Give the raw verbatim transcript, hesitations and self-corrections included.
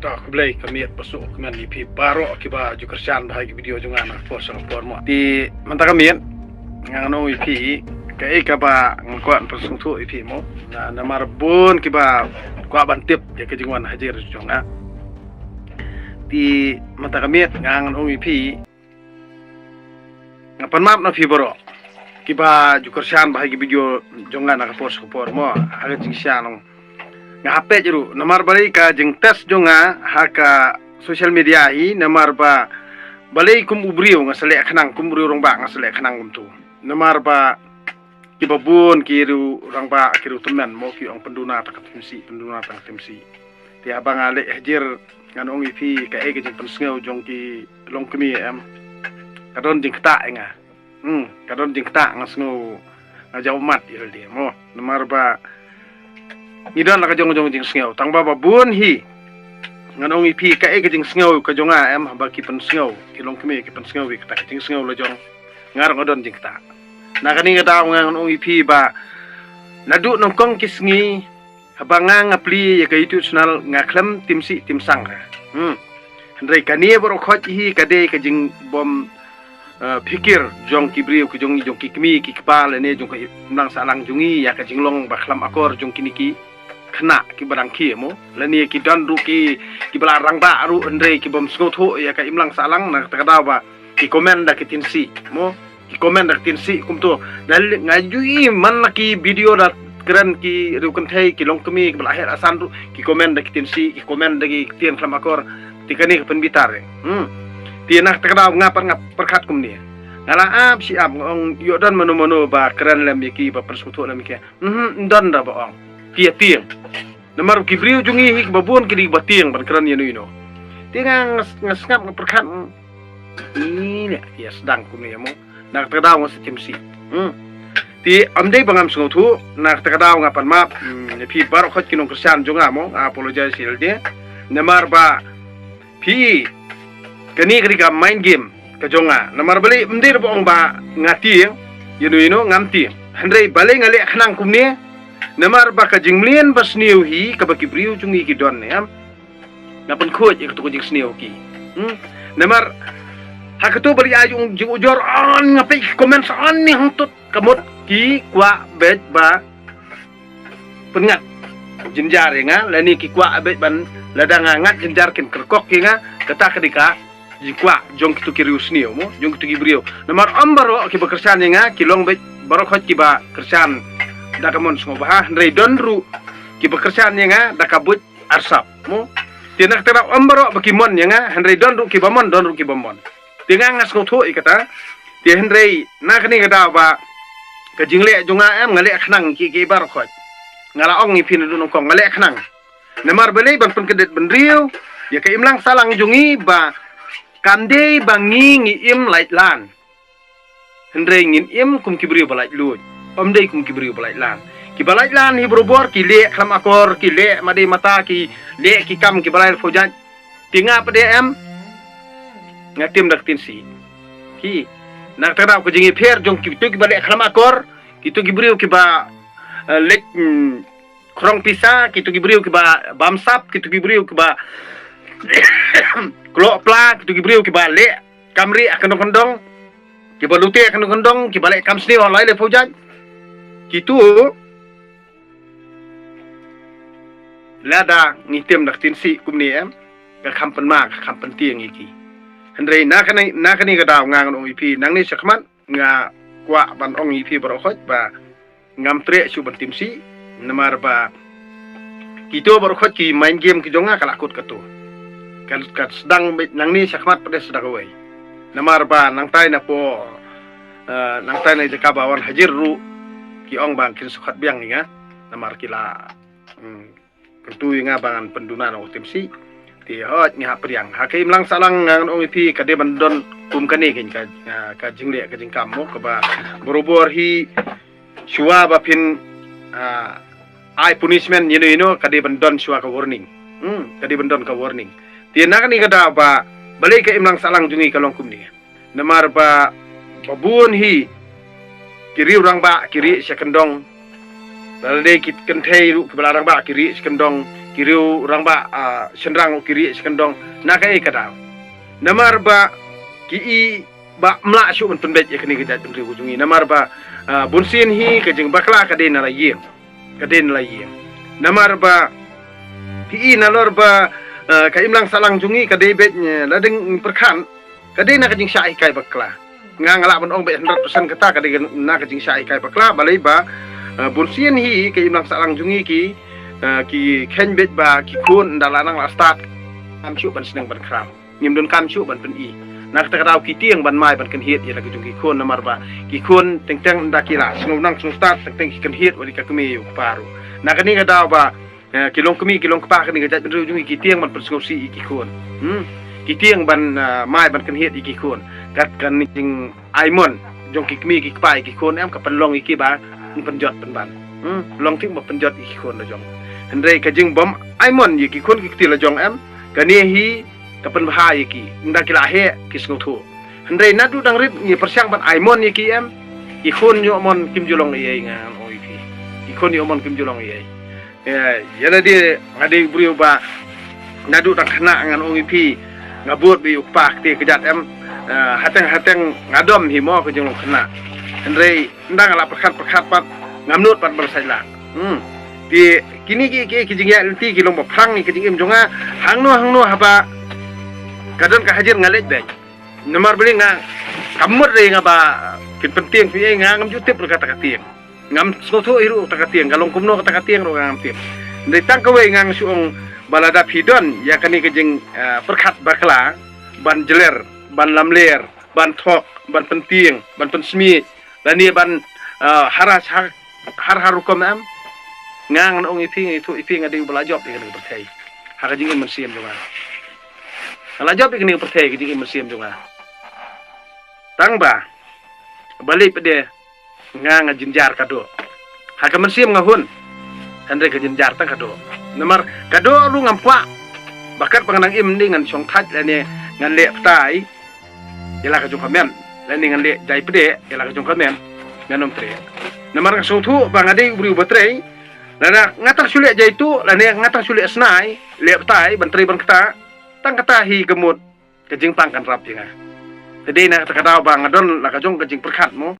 To, khublei ka miet, ba suk ka miet ïa phi baroh kiba ju kyrshan bha ïa ki video jong nga na ka por sha ka por mo. Te mynta ka miet nga ngan ong ïa phi kaei kaba nga kwah ban pynsngewthuh ïa phi mo. Na, namar bun kiba kwah ban tip ïa ka jingwan hajir jong nga. Te mynta ka miet nga ngan ong ïa phi, nga pan map na phi baroh kiba ju kyrshan bha ïa ki video jong nga na ka por sha ka por mo, ha ka jingshisha nong. Nga hap peit ruh namar balei ka jingtest jong nga ha ka social media hi, namar ba balei kum u briew nga sa leh khnang, kum u briew rangbah nga sa leh khnang kumto. Namar ba kiba bun ki riew rangbah, ki riew tymmen mo, ki ong pynduna tang ka Timsih, pynduna tang ka Timsih. Te haba nga leh hajir ngan ong ïa phi kaei ka jingpynsngew jong ki longkmie em. Ka don jingktah ïa nga. Hmm, ka don jingktah, nga sngew nga jaw mat ïa lade mo. Namar ba ngi don la ka jong jong jingsngew. Tang ba ba bun hi ngan ong ïa phi kaei ka jingsngew ka jong nga em, haba ki pynsngew, ki longkmie ki pynsngew ïa kata ka jingsngew la jong. Nga ruh nga don jingktah. Na kane ka daw nga ngan ong ïa phi ba naduh nyngkong ki sngi haba nga nga plie ïa ka YouTube channel nga khlem Timsih Timsang ha. Hmm. Hynrei kane baroh khoit hi ka dei ka jingbym, eh, phikir jong ki briew, ki jong ngi, jong ki kmie ki kpa lane jong ka imlang sahlang jong ngi ïa ka jinglong ba khlem akor jong kine ki khynnah kiba dang khie mo. Lane ki don ruh ki, kiba la rangbah ruh hynrei ki bym sngewthuh ïa ka imlang sahlang, na kata ka daw ba ki comment da ki Timsih mo. Ki comment da ki Timsih kumto. Dal nga ju i man la ki video da kren ki riew kynthei, ki longkmie kiba la heh la san ruh ki comment da ki Timsih, ki comment da ki ktien khlem akor. Te kane ka pynbitar eh. Hmm. Te na kata ka daw nga pat nga pyrkhat kumne. Nga la ap shi ap, nga ong ïoh don mano mano ba kren lem ïa ki, ba pynsngewthuh lem ïa ki. Mhm, ym don da ba ong. Ki ïa tieng. Namar ki briew jong ngi hi kiba bun ki dei ba tieng ban kren ïa no ïa no. Te nga, nga, nga sngap nga pyrkhat. Ni ne ïa sdang kumne mo. Na kata ka daw nga sa Timsih. Hmm. Te ym dei ba ngam sngewthuh, na kata ka daw nga pan map. Hmm, ïa phi baroh khoit ki nongkyrshan jong nga mo, nga apologize ïa lade. Namar ba phi, kane ka dei ka mind game ka jong nga. Namar balei, ym dei ba ong ba nga tieng ïa no ïa no, ngam tieng. Hynrei balei nga leh khnang kumne? Namar ba ka jingmlien ba sniew hi kaba ki briew jong ngi ki don ne em. Nga pynkhuid ïa kato ka jingsniew ki. Hmm? Namar ha kato ba dei ai jong jong ujor on, nga peit ki comment sa on ne hangtut ka mut ki kwah beit ba pynngat jynjar ïa nga, lane ki kwah beit ban lada nga ngat jynjar kin kyrkok ïa nga, kata ka dei ka jingkwah jong kito ki riew sniew mo, jong kito ki briew. Namar ym baroh kiba kyrshan ïa nga ki long beit baroh khoit kiba kyrshan da ka mon sngewbha, hynrei don ruh kiba kyrshan ïa nga da ka buit arsap mo. Te na kata ym baroh ba ki mon ïa nga, hynrei don ruh kiba mon, don ruh kiba mon. Te nga nga sngewthuh ïa kata. Te hynrei na kane ka daw ba ka jingleh jong nga em, nga leh khnang ki ki baroh khoit. Nga la ong ïa phi naduh nyngkong nga leh khnang. Namar balei, ban pynkyndit bynriew ïa ka imlang sahlang jong ngi ba kam dei ba ngi ngi im laitlan. Hynrei ngin im kum ki briew ba laitluid. Ym dei kum ki briew ba laitlan. Kiba laitlan hi barabor ki leh khlem akor, ki leh mad-ei mata, ki leh ki kam kiba lai lafujat. Te nga pat em, nga tim da ka Timsih. Ki, na kata ka daw ka jingïapher jong kito kiba leh khlem akor, kito ki briew kiba, eh, leit, mm, khrong pisa, kito ki briew kiba bamsap, kito ki briew kiba kloh pla, kito ki briew kiba leh kam rieh ha kyndong kyndong, kiba lute ha kyndong kyndong, kiba leh kam sniew ha lai lafujat. Kito lada ngi tim da ka Timsih kumne em, ka kham pynma, ka kham pyntieng ïa ki. Hynrei na kane, na kane ka daw nga ngan ong ïa phi, nangne shakhmat nga kwah ban ong ïa phi baroh khoit ba ngam treh shuh ban Timsih, namar ba kito baroh khoit ki mind game ki jong nga ka la kut kato. Ka, ka sdang beit nangne shakhmat pat sdang kawei. Namar ba nangtai na por, eh, nangtai na jaka ba wan hajir ruh ki ong ba kin shu khot biang ïa nga. Namar ki la, hmm, kyntu ïa nga ba ngan pynduna na u Timsih. Te hooid nga hap pdiang. Ha ka imlang sahlang nga ngan ong ïa phi ka dei ban don kum kane kein ka, ah, ka jingleh ka jingkam mo kaba barabor hi shuwa ba phin, ah, ai punishment ïa no ïa no ka dei ban don shuwa ka warning. Hmm, ka dei ban don ka warning. Te na kane ka daw ba balei ka imlang sahlang jong ngi ka long kumne. Namar ba, ba bun hi ki riew rangbah ki rieh sha kyndong. Lada dei ki kynthei ruh kiba la rangbah ki rieh sha kyndong. ki riew rangbah, ah, shynrang u ki rieh shi kyndong, na kaei ka daw? Namar ba ki i ba ym lah shuh ban pynbeit ïa kane ka jaitbynriew ka jong ngi. Namar ba, ah, bunsien hi ka jingbakla ka dei na la ïing. Ka dei na la ïing. Namar ba phi i nalor ba, ah, ka imlang sahlang jong ngi ka dei beit, eh, la dang pyrkhat, ka dei na ka jingshah hikai bakla. Nga nga lah ban ong beit hundred percent kata ka dei na ka jingshah hikai bakla, balei ba, ah, bunsien hi ka imlang sahlang jong ngi ki, ah, ki kheiñ beit ba ki khun ynda la nang la stad, ngam shuh ban sneng ban khram. Ngim donkam shuh ban pyni. Na kata ka daw ki tieng ban mai ban kynhied ïa la ka jong ki khun, namar ba ki khun teng teng ynda ki la sngew nang sngew stad teng teng ki kynhied wat ïa ka kmie ïa u kpa ruh. Na kane ka daw ba, eh, ki long kmie ki long kpa kane ka jaitbynriew jong ngi ki tieng ban pynsngewsih ïa ki khun. Hmm? Ki tieng ban, ah, mai ban kynhied ïa ki khun. Kat kane ka jingaimon jong ki kmie ki kpa ïa ki khun em ka pynlong ïa ki ba pynjot pynban. Hmm? Long thik ba pynjot ïa ki khun la jong. Hynrei ka jingbym aimon ïa ki khun ki kti la jong em, kane hi ka pynbha ïa ki, ynda ki la heh ki sngewthuh. Hynrei naduh dang rit ngi pyrshang ban aimon ïa ki em, ki khun ïoh mon kim ju long ei ei, ngan ong ïa phi. Ki khun ïoh mon kim ju long ei ei. Eh, ïa lade nga dei u briew ba naduh dang khynnah ngan ong ïa phi, nga bud beit ïa u kpa kti kjat em, eh, hateng hateng nga dom hi mo ka jinglong khynnah. Hynrei ynda nga la pyrkhat pyrkhat pat ngam nud pat ban saitlah. Hmm. Te kine ki, ki, ki jingïaid lynti ki long ba phrang ïa ka jingim jong nga. Hangno hangno haba ka don ka hajar nga leit beit. Namar balei nga, kam mut re nga ba kin pyntieng phi ei, nga ngam ju tip ruh kata ka tieng. Ngam sngewthuh hi ruh kata ka tieng, ka long kumno kata ka tieng ruh nga ngam tip. Hynrei tang kawei nga nga shu ong ba lada phi don ïa kane ka jing, eh, pyrkhat bakla ban jler, ban lamler, ban thok, ban pyntieng, ban pynsmit, lane ban, ah, har, har, har, har rukom em. Nga ngan ong ïa phi, ngan ïathuh ïa phi, nga dei uba la jop ïa kane ka pyrthei ha ka jingim mynsiem jong nga. Nga la jop ïa kane ka pyrthei ha ka jingim mynsiem jong nga. Tang ba balei pat de nga nga jynjar ka doh. Ha ka mynsiem nga hun. Hynrei ka jynjar tang ka doh. Namar ka doh ruh ngam kwah ba kat ba ngan nang im ne ngan shong thait lane ngan leh btai ïa la ka jong ka mem, lane ngan leh jai pdeh ïa la ka jong ka mem, ngan ym treh. Namar nga sngewthuh ba nga dei u briew ba trei, lane nga tang shu leh jai tuh, lane nga tang shu leh snai, leh btai ban trei ban ktah, tang kata hi ka mut ka jingpang kan rap ïa nga. Te dei na kata ka daw ba nga don la ka jong ka jingpyrkhat mo.